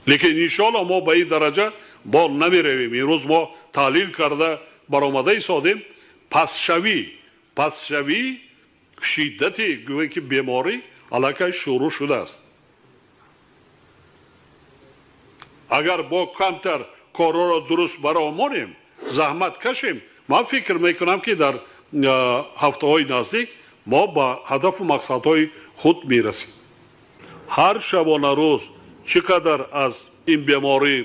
Лекин иншоаллоҳ мо ба ин дараҷа бо намеравем. Имрӯз мо таҳлил карда баромада истодем. Пастшавӣ шиддати гӯе ки беморӣ аллакай шурӯъ шудааст. Агар бо камтар корҳоро дуруст баромонем, заҳмат кашем, ман фикр мекунам, ки дар ҳафтаҳои наздик мо ба ҳадафу мақсадҳои худ мерасем. Ҳар шабонарӯз чӣ қадар аз ин беморӣ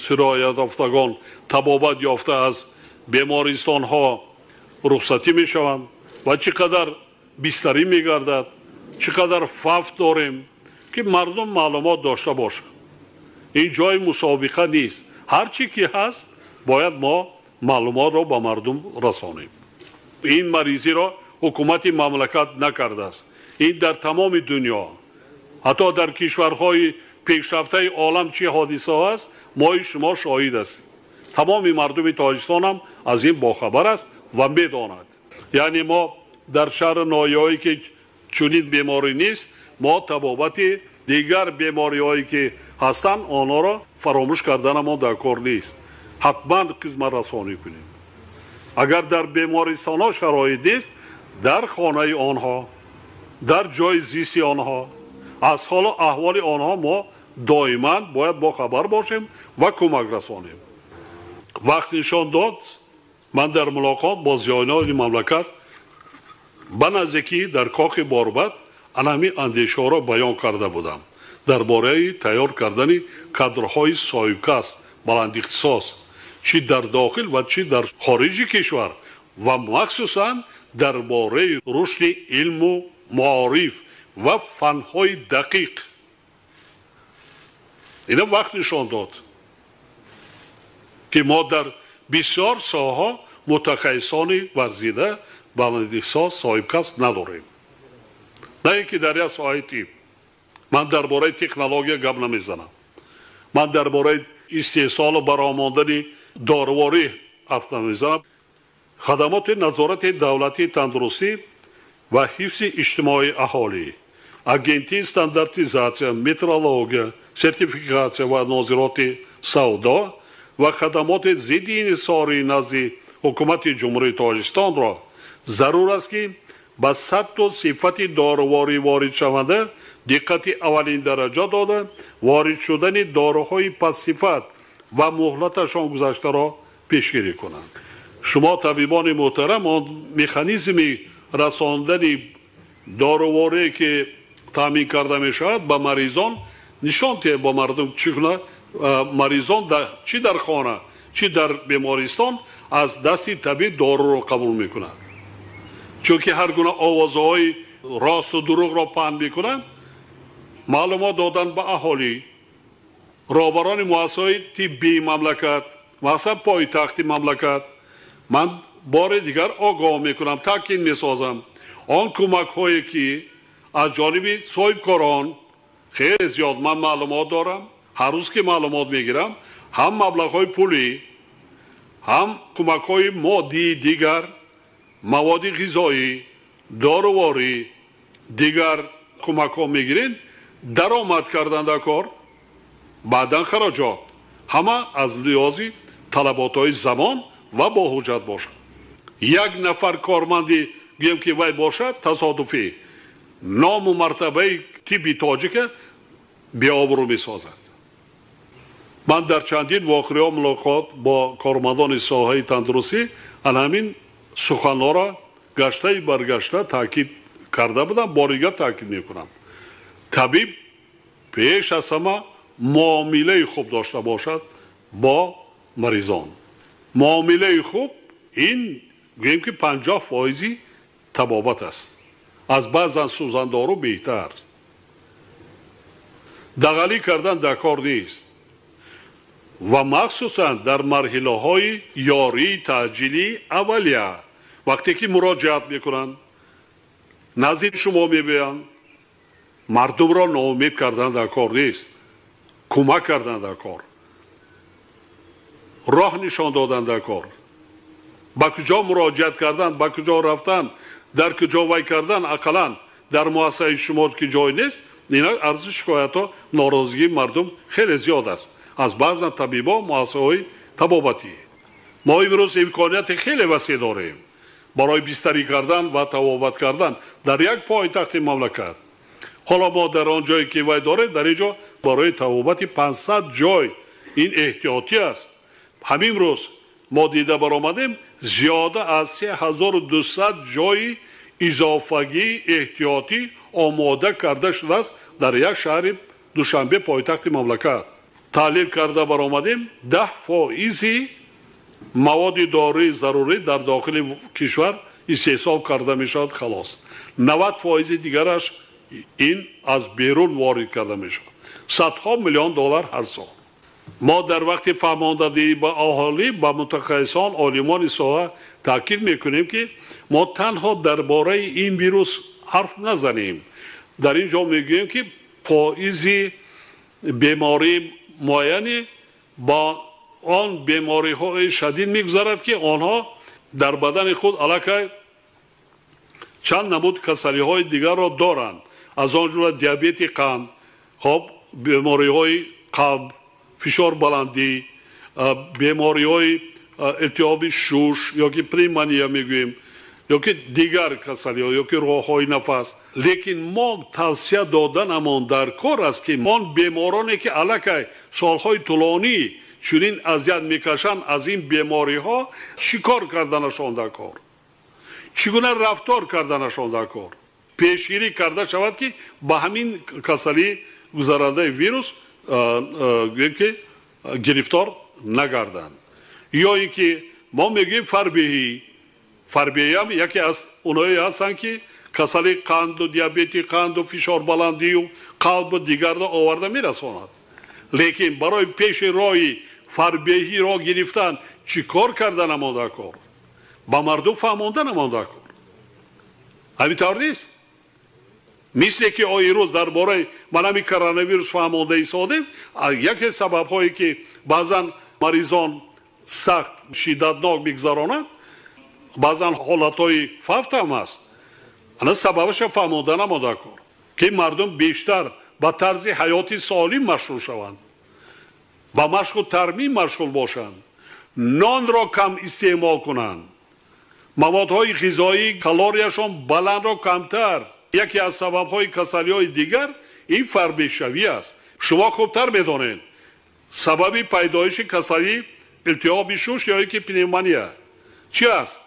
сироятёфтагон табобат ёфта аз бемористонҳо рухсатӣ мешаванд ва чӣ қадар бистарӣ мегардад, чӣ қадар фавт дорем, ки мардум маълумот дошта бошад. Ин ҷои мусобиқа нест. Ҳар чӣ ки ҳаст, бояд мо маълумотро ба мардум расонем. Ин маризиро ҳукумати мамлакат накардааст. Ин дар тамоми дунё, ҳатто дар кишварҳои пешрафтаи олам чӣ ҳодисаҳо аст, мои шумо шоҳид ҳастем. Тамоми мардуми Тоҷикистон ҳам аз ин бохабар аст ва медонад. Яъне мо дар шаҳру ноҳияҳое ки чунин беморӣ нест, мо табобати дигар бемориҳое ки ҳастанд, онҳоро фаромӯш карданамон дар кор нест. Ҳатман хизматрасонӣ кунем. Агар дар бемористонҳо шароит нест, дар хонаи онҳо, дар ҷои зисти онҳо, аз ҳолу аҳволи онҳо мо доиман бояд бохабар бошем ва кӯмак расонем. Вақт нишон дод, ман дар мулоқот бо зиёиёни мамлакат ба наздикӣ дар кохи Борбад ана ҳамин андешаҳоро баён карда будам дар бораи тайёр кардани кадрҳои соҳибкасб, баландихтисос, чӣ дар дохил ва чӣ дар хориҷи кишвар ва махсусан дар бораи рушди илму маориф ва фанҳои дақиқ. Ина вақт нишон дод, ки мо дар бисёр соҳаҳо мутахассисони варзида, баландихтисос, соҳибкасб надорем. На ин ки дар як соҳаи тиб. Ман дар бораи технология гап намезанам. Ман дар бораи истеҳсолу баромондани доруворӣ ҳарф намезанам. Хадамоти назорати давлатии тандурустӣ ва ҳифзи иҷтимоии аҳолӣ, агентии стандартизатсия, метрология, сертификатсия ва нозироти савдо ва хадамоти зидди инҳисории назди ҳукумати Ҷумҳурии Тоҷикистонро зарур аст, ки ба сатҳу сифати доруворӣ воридшаванда диққати аввалин дараҷа дода, ворид шудани доруҳои пастсифат ва муҳлаташон гузаштаро пешгирӣ кунанд. Шумо табибони муҳтарам, он механизми расондани доруворие ки таъмин карда мешавад ба маризон нишон диҳед ба мардум, чӣ гуна маризон чӣ дар хона, чӣ дар бемористон аз дасти табиб доруро қабул мекунад. Чунки ҳар гуна овозҳои росту дурӯғро паҳн мекунанд, маълумот додан ба аҳолӣ, роҳбарони муассисаҳои тиббии мамлакат, махсусан пойтахти мамлакат, ман бори дигар огоҳ мекунам, таъкид месозам, он кӯмакҳое ки аз ҷониби соҳибкорон хеле зиёд ман маълумот дорам, ҳар рӯз ки маълумот мегирам, ҳам маблағҳои пулӣ, ҳам кӯмакҳои моддии дигар, маводи ғизоӣ, доруворӣ, дигар кӯмакҳо мегиред, даромад кардан дар кор, баъдан хароҷот, ҳама аз лиҳози талаботҳои замон ва бо ҳуҷҷат бошад. Як нафар корманди гӯем ки вай бошад тасодуфӣ, ному мартабаи тибби тоҷика беобрӯ месозад. Ман дар чандин воқеаҳо мулоқот бо кормандони соҳаи тандурустӣ ана ҳамин суханҳоро гаштаи баргашта таъкид карда будам, бори дигар таъкид мекунам. Табиб пеш аз ҳама муомилаи хуб дошта бошад бо маризон. Муомилаи хуб ин гӯем ки 50% табобат аст. Аз баъзан сӯзандору беҳтар. Дағалӣ кардан дар кор нест ва махсусан дар марҳилаҳои ёрии таъҷилии аввалия, вақте ки муроҷиат мекунанд, назди шумо мебиёянд, мардумро ноумед кардан дар кор нест, кӯмак кардан дар кор, роҳ нишон додан дар кор, ба куҷо муроҷиат кардан, ба куҷо рафтан, дар куҷо вай кардан, ақаллан дар муассисаи шумо ки ҷой нест, Инак арзи шикоятҳо, норозигии мардум хеле зиёд аст аз баъзан табибон, муассисаҳои табобатӣ. Мо имрӯз имконияти хеле васеъ дорем барои бистарӣ кардан ва табобат кардан дар як пойтахти мамлакат. Ҳоло мо дар он ҷое ки вай дорем, дар ин ҷо барои табобати 500 ҷой ин эҳтиётӣ аст. Ҳамин рӯз мо дида баромадем, зиёда аз 3200 ҷои изофагии эҳтиётӣ омода карда шудааст дар як шаҳри Душанбе, пойтахти мамлакат. Таҳлил карда баромадем, 10% маводи дории зарурӣ дар дохили кишвар истеҳсол карда мешавад, халос. 90% дигараш ин аз берун ворид карда мешавад. Садҳо миллион доллар ҳар сол. Мо дар вақти фаҳмондадиҳӣ ба аҳолӣ, ба мутахассисон, олимони соҳа таъкид мекунем, ки мо танҳо дар бораи ин вирус ҳарф назанем. Дар ин ҷо мегӯем, ки фоизи бемории муайяне бо он бемориҳои шадид мегузарад, ки онҳо дар бадани худ аллакай чанд намуд касалиҳои дигарро доранд, аз он ҷумла диабети қанд, хоб, бемориҳои қалб, фишорбаландӣ, бемориҳои илтиҳоби шуш ё ки пневмония мегӯем, ё ки дигар касалиҳо, ё ки роҳҳои нафас. Лекин мо тавсия доданамон дар кор аст, ки он бемороне ки аллакай солҳои тӯлонӣ чунин азият мекашанд аз ин бемориҳо, чӣ кор карданашон дар кор, чӣ гуна рафтор карданашон дар кор, пешгирӣ карда шавад, ки ба ҳамин касалии гузарандаи вирус гӯем ки гирифтор нагарданд. Ё ин ки мо мегӯем фарбеҳӣ. Фарбеҳиам яке аз оное ҳастанд, ки касалии қанду диабети қанду фишорбаландию қалбу дигарро оварда мерасонад. Лекин барои пеши роҳи фарбеҳиро гирифтан чӣ кор карданамон дар кор, ба мардум фаҳмонданамон дар кор. Ҳамин тавр нест? Мисле ки имрӯз дар бораи манами коронавирус фаҳмонда истодем, яке сабабҳое ки баъзан маризон сахт шиддатнок мегузаронанд, баъзан ҳолатҳои фавт ҳам аст, ана сабабаша фаҳмонданамон дар кор, ки мардум бештар ба тарзи ҳаёти солим машғул шаванд, ба машқу тармим машғул бошанд, нонро кам истеъмол кунанд, маводҳои ғизоии калорияшон баландро камтар. Яке аз сабабҳои касалиҳои дигар ин фарбешавӣ аст. Шумо хубтар медонед сабаби пайдоиши касалӣ илтиҳоби шуш ё ин ки пневмония чӣ аст?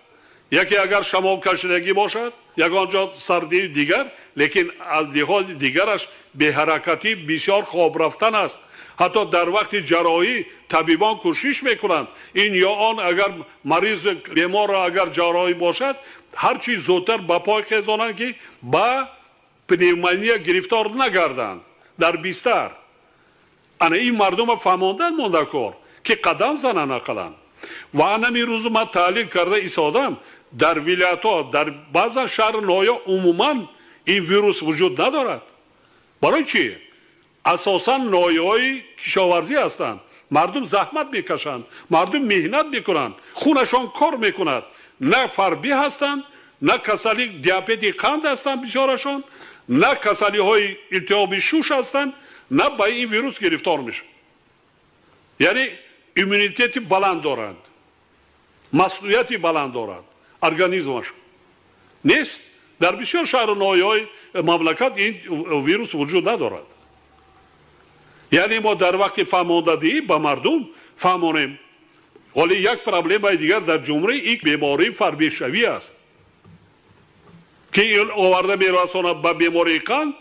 Яке агар шамолкашидагӣ бошад, ягон ҷо сардии дигар, лекин аз лиҳози дигараш беҳаракатӣ, бисёр хоб рафтан аст. Ҳатто дар вақти ҷарроҳӣ табибон кӯшиш мекунанд ин ё он, агар мариз беморро агар ҷарроҳӣ бошад, ҳарчи зудтар ба пой хезонанд, ки ба пневмония гирифтор нагарданд дар бистар. Ана ин мардумро фаҳмондан монда кор, ки қадам зананд ақаллан. Ва анами рӯзу ман таҳлил карда истодам, дар вилоятҳо, дар баъзан шаҳру ноҳия умуман ин вирус вуҷуд надорад. Барои чӣ? Асосан ноҳияҳои кишоварзӣ ҳастанд, мардум заҳмат мекашанд, мардум меҳнат мекунанд, хунашон кор мекунад, на фарбӣ ҳастанд, на касали диабети қанд ҳастанд бисёрашон, на касалиҳои илтиҳоби шуш ҳастанд, на ба ин вирус гирифтор мешаванд. Яъне иммунитети баланд доранд, масъулияти баланд доранд организмашон нест. Дар бисёр шаҳру ноҳияҳои мамлакат ин вирус вуҷуд надорад. Яъне мо дар вақти фаҳмондадиҳӣ ба мардум фаҳмонем. Ҳоле як проблемаи дигар дар ҷумҳурӣ ин бемории фарбешавӣ аст, ки ин оварда мерасонад ба бемории қанд,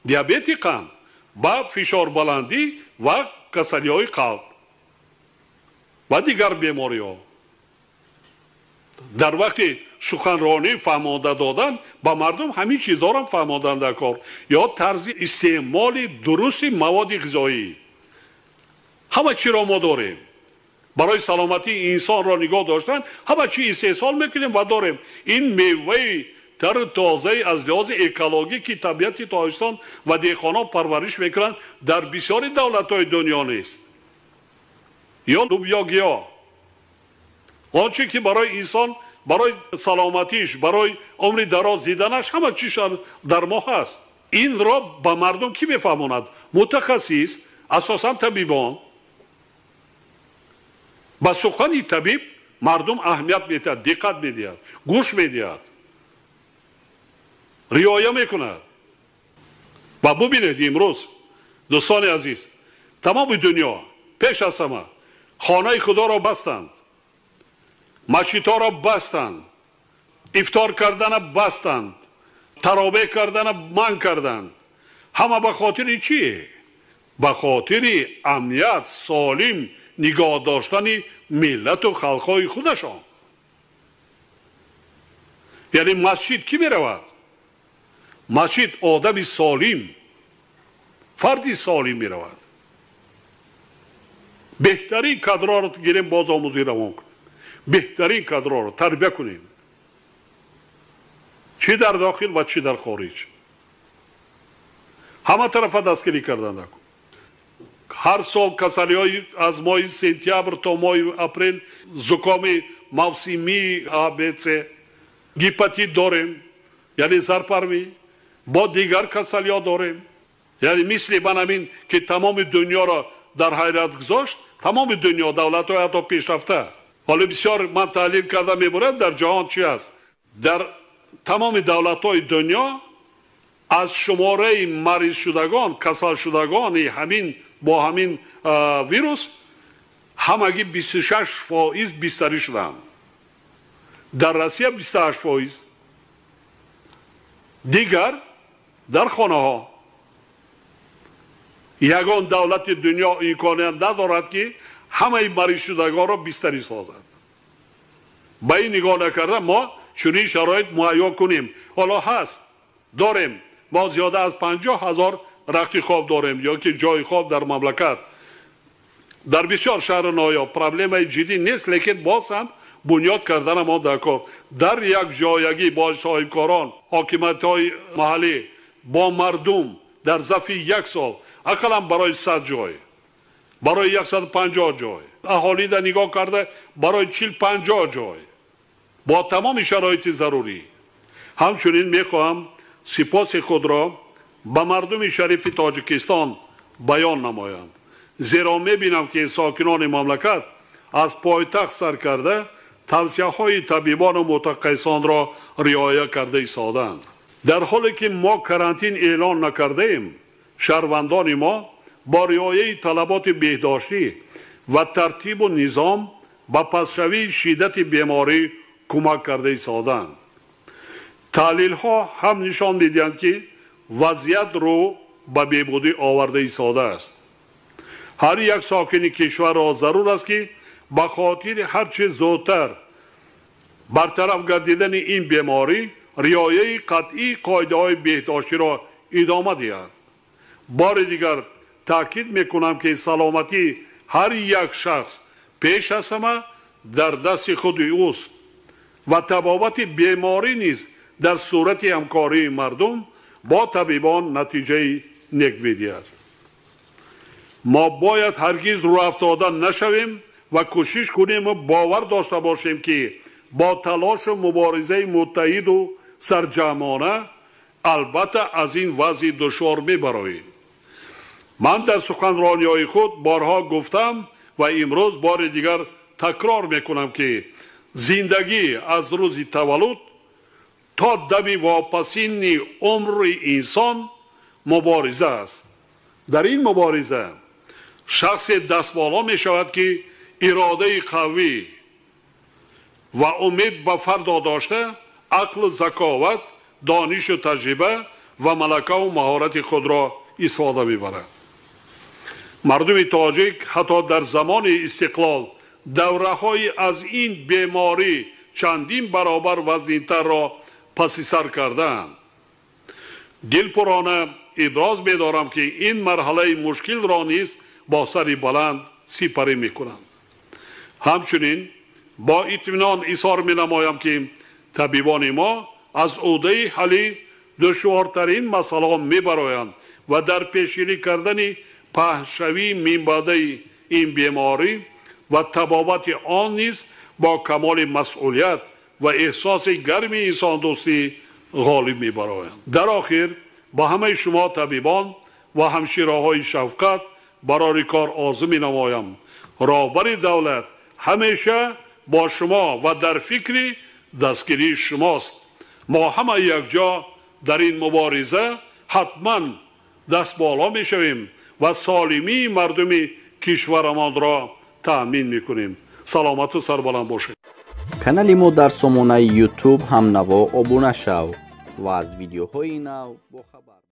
диабети қанд, ба фишорбаландӣ ва касалиҳои қалб ва дигар бемориҳо. Дар вақти суханронӣ фаҳмонда додан ба мардум ҳамин чизҳоро фаҳмондан дар кор, ё тарзи истеъмоли дурусти маводи ғизоӣ. Ҳама чиро мо дорем барои саломатии инсонро нигоҳ доштан, ҳама чи истеҳсол мекунем ва дорем. Ин меваи тару тозаи аз лиҳози экологӣ, ки табиати Тоҷикистон ва деҳқонон парвариш мекунанд, дар бисёри давлатҳои дунё нест. Ё лубё гиёҳ, он чи ки барои инсон, барои саломатиш, барои умри дароз диданаш ҳама чиш дар мо ҳаст. Инро ба мардум кӣ мефаҳмонад? Мутахассис, асосан табибон. Ба сухани табиб мардум аҳамият медиҳад, диққат медиҳад, гӯш медиҳад, риоя мекунад. Ва бубинед имрӯз, дӯстони азиз, тамоми дунё пеш аз ҳама хонаи худоро бастанд, масҷидҳоро бастанд, ифтор кардана бастанд, таровеҳ кардана манъ карданд. Ҳама ба хотири чӣ? Ба хотири амният, солим нигоҳ доштани миллату халқҳои худашон. Яъне масҷид кӣ меравад? Масҷид одами солим, фарди солим меравад. Беҳтарин кадрҳоро гирем, боз омӯзӣ равон кунем, беҳтарин кадрҳоро тарбия кунем, чӣ дар дохил ва чӣ дар хориҷ. Ҳама тарафа дастгирӣ кардан. Ҳар сол касалиҳои аз моҳи сентябр то моҳи апрел зукоми мавсимии А, Б, С, гепатит дорем, яъне зарпарвӣ, бо дигар касалиҳо дорем. Яъне мисли ман ҳамин ки тамоми дунёро дар ҳайрат гузошт, тамоми дунё, давлатҳои ҳатто пешрафта. Ҳоло бисёр ман таҳлил карда мебурам, дар ҷаҳон чӣ аст. Дар тамоми давлатҳои дунё аз шумораи маризшудагон, касалшудагони ҳамин бо ҳамин вирус ҳамагӣ 26% бистарӣ шуданд. Дар Россия 28%, дигар дар хонаҳо. Ягон давлати дунё имконият надорад, ки ҳамаи маризшудагонро бистарӣ созад. Ба ин нигоҳ накарда мо чунин шароит муҳайё кунем. Ҳоло ҳаст, дорем, мо зиёда аз 50 000 рахти хоб дорем ё ки ҷои хоб дар мамлакат. Дар бисёр шаҳру ноҳия проблемаи ҷиддӣ нест, лекин боз ҳам бунёд кардана мо дар кор. Дар якҷоягӣ бо соҳибкорон, ҳокимиятҳои маҳаллӣ, бо мардум дар зарфи як сол ақаллан барои 100 ҷой, барои 150 ҷой, аҳолида нигоҳ карда барои 40-50 ҷой бо тамоми шароити зарурӣ. Ҳамчунин мехоҳам сипоси худро ба мардуми шарифи Тоҷикистон баён намоям, зеро мебинам, ки сокинони мамлакат аз пойтахт сар карда тавсияҳои табибону мутахассисонро риоя карда истодаанд. Дар ҳоле ки мо карантин эълон накардаем, шаҳрвандони мо бо риояи талаботи беҳдоштӣ ва тартибу низом ба пастшавии шиддати беморӣ кӯмак карда истодаанд. Таҳлилҳо ҳам нишон медиҳанд, ки вазъият рӯ ба беҳбудӣ оварда истодааст. Ҳар як сокини кишварро зарур аст, ки ба хотири ҳар чӣ зудтар бартараф гардидани ин беморӣ риояи қатъии қоидаҳои беҳдоштиро идома диҳад. Бори дигар таъкид мекунам, ки саломатии ҳар як шахс пеш аз ҳама дар дасти худи ӯст ва табобати беморӣ низ дар сурати ҳамкории мардум бо табибон натиҷаи нек медиҳад. Мо бояд ҳаргиз рӯафтода нашавем ва кӯшиш кунему бовар дошта бошем, ки бо талошу муборизаи муттаҳиду сарҷамъона албатта аз ин вазъи душвор мебароем. Ман дар суханрониҳои худ борҳо гуфтам ва имрӯз бори дигар такрор мекунам, ки зиндагӣ аз рӯзи таваллуд то дами вопасини умри инсон мубориза аст. Дар ин мубориза шахсе дастболо мешавад, ки иродаи қавӣ ва умед ба фардо дошта, ақлу заковат, донишу таҷриба ва малакаву маҳорати худро истифода мебарад. Мардуми тоҷик ҳатто дар замони истиқлол давраҳои аз ин беморӣ чандин баробар вазнинтарро паси сар кардаанд. Дилпурона иброз медорам, ки ин марҳалаи мушкилро низ бо сари баланд сипарӣ мекунанд. Ҳамчунин бо итминон изҳор менамоям, ки табибони мо аз ӯҳдаи ҳалли душвортарин масъалаҳо мебароянд ва дар пешгирӣ кардани паҳншавии минбаъдаи ин беморӣ ва табобати он низ бо камоли масъулият ва эҳсоси гарми инсондӯстӣ ғолиб мебароянд. Дар охир Ба ҳамаи шумо табибон ва ҳамшираҳои шафқат барори кор орзу менамоям. Роҳбари давлат ҳамеша бо шумо ва дар фикри дастгирии шумост. Мо ҳама якҷо дар ин мубориза ҳатман даст боло мешавем ва солимии мардуми кишварамонро таъмин мекунем. Саломату сарбаланд бошед. Канали мо дар сомонаи YouTube ҳамнаво обуна шав ва аз видеоҳои нав бохабар.